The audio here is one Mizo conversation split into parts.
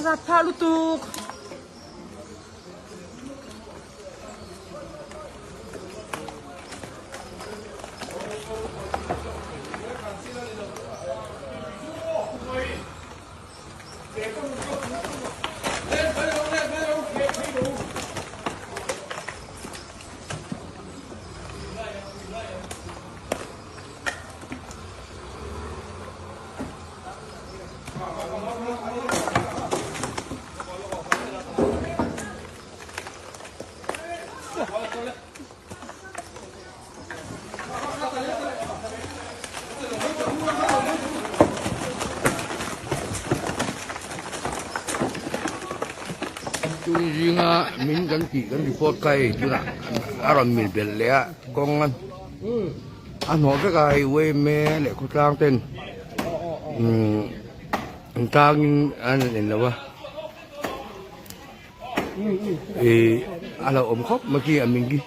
Rapthlak lutuk. Chung zinga min kan tih kan report kha hei tunah a rawn mil belh leh a kawng a a hnawh vek a hei uaime leh khawtlang ten umm an tangin an en lo a ih a hlauhawm khawp mai khi a min khi.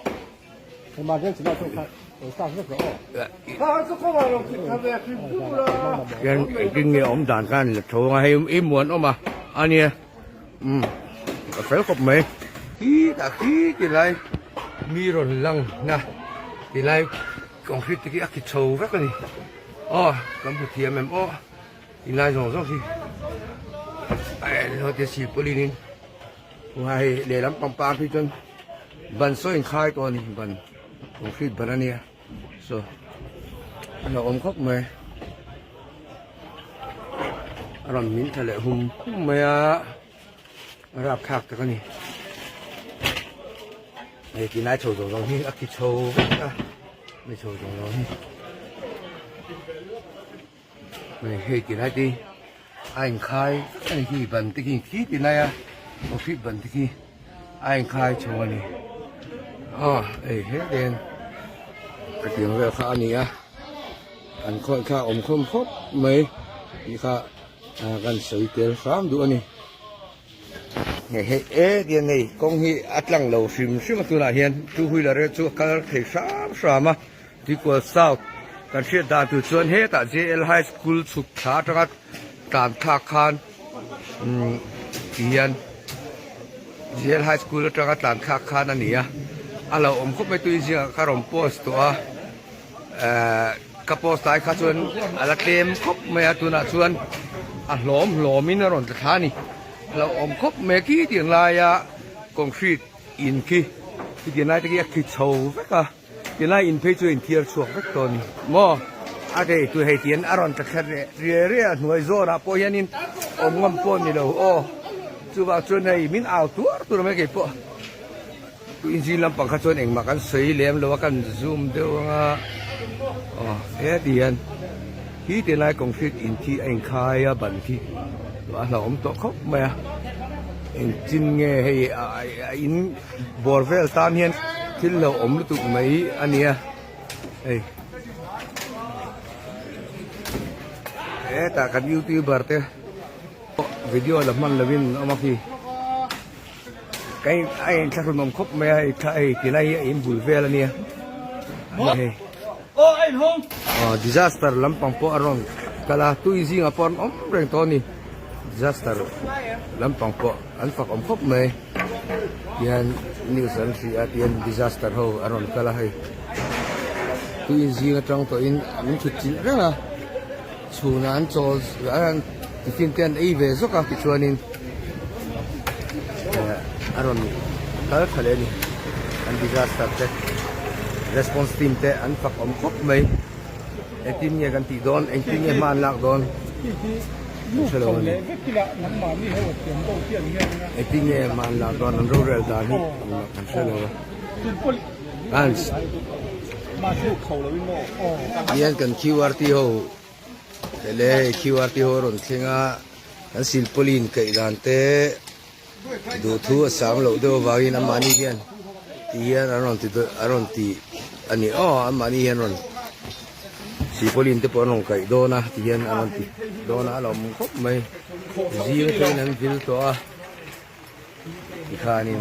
Hian engtin nge awm dan khan la tho anga hei i muan awm a ania umm a fel khawp mai. Khitah khi tilai mi rawn lang na tilai concrete te khi a khi chho vek a ni aw kan hmu thiam em aw tilai zawng zawng khi a en te silpauline in. Hei lehlam pangpar hi chuan ban saw inkhai tawh a ni ban concrete ban a nia saw a hlauhawm khawp mai a rawn min tha leh hum hum mai a a rapthlak tak a ni hei tinai chho zawng zawng hi a khi chho vek a mi chho zawng zawng hi. Hei ti lai te a inkhai a ni khi ban te khi khi ti lai a office ban te khi a inkhai chho a ni aw hei he ten ka tiang vel kha a ni a an khawih kha a awm khawm khawp mai tih kha kan sawi tel hram duh a ni hei hei e tiang hei kawng hi a tlang lo hrim hrim a tunah hian two wheeler chu a kal thei hram hram a. Tuikual South kan hriat dan tur chuan hetah JL High School chhuk thla atanga tlan thlak khan umm ti hian JL High School atanga tlan thlak khan a ni a a lo awm khawp mai tui zingah kha rawn post tawh a ehh ka post lai kha chuan a la tlem khawp mai a tunah chuan a hlawm hlawmin a rawn tla thla a ni a lo awm khawp mai a khi tiang laia concrete in khi khitiang lai te khi a khi chho vek a. Tilai in phei chu a inthiar chhuak vek tawh a ni maw? A thei tu hei tian a rawn tla thla reh riai riai a hnuai zawnah pawh hianin awm ngam pawh a ni lo aw. Chuvang chuan hei min au tuar tur mai kei pawh tu inzin lampang kha chuan engmah kan sawi lem lo a kan zoom deuh anga aw heti hian khi tilai concrete in khi a inkhai a ban khi a hlauhawm tawh khawp mai a engtin nge hei a in Bawr vel tan hian thil lo awm lutuk mai a nia hei hetah kan youtuber te video la hman lovin an awm a khi ka in a inthlahrun awm khawp mai a hei thla hei ti lai hi a inbul vel a nia hei aw disaster lampang pawh a rawn kal a tui zingah pawh an awm reng tawh a ni disaster lampang pawh an fak awm khawp mai. Tihian news an hria a tihian disaster ho a rawn kal a hei tui zing atang tawhin an thut chilh reng a chhunah an chawl an tiffin te an ei ve zawk a tichuanin eh a rawn kal tha leh a ni an disaster te response team te an fak awm khawp mai. Engtin nge kan tih dawn, engtin nge hma an lak dawn kan hre lo a ni. Engtin nge hma an lak dawn an rorel dan hi kan hre lo a. Ans. Hian kan QRT ho le QRT ho a rawn thleng a, kan silpauline kaih dan te duhthu a sang loh deuh avangin anmahni hian ti hian an rawn ti a rawn ti a ni aw anmahni hian rawn silpauline te pawh an rawn kaih dawn a ti hian an rawn ti dawn a a lawm khawp mai zing atangin an vil tawh a tikhanin.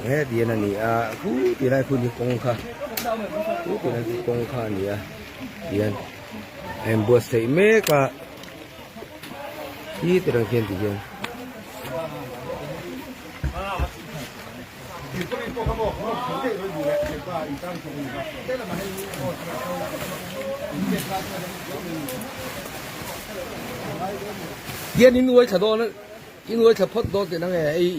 Hetian a ni a khu ti lai khu ni kawng kha khu ti lai khu kawng kha a ni a tihian a inbuatsaih mek a khi tirang khian ti hian. Hian in uai thla dawn a in uai thla phawt dawn tih na nge ei.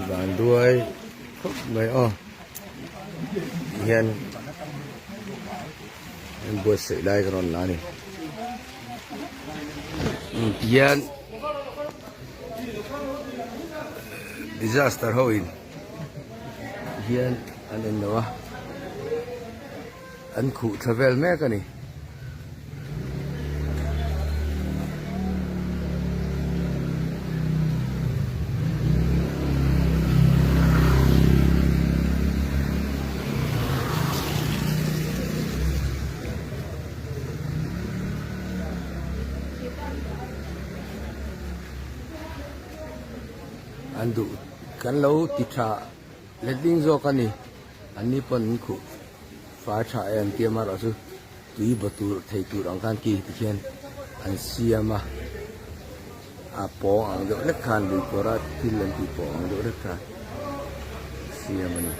Van duai khawp mai aw hian an buatsaih lai ka rawn la a ni tihian disaster ho in hian an en lo a an khuh thla vel mek a ni. An duh kan lo ti tha letling zawk a ni an ni pawn an khuh fai tha em tih amaherawh chu tui baw tur thei tur ang khan ki ti khian an siam a a pawng ang deuh hlek khan lui kawra thil an tih pawng ang deuh hlek khan siam a ni.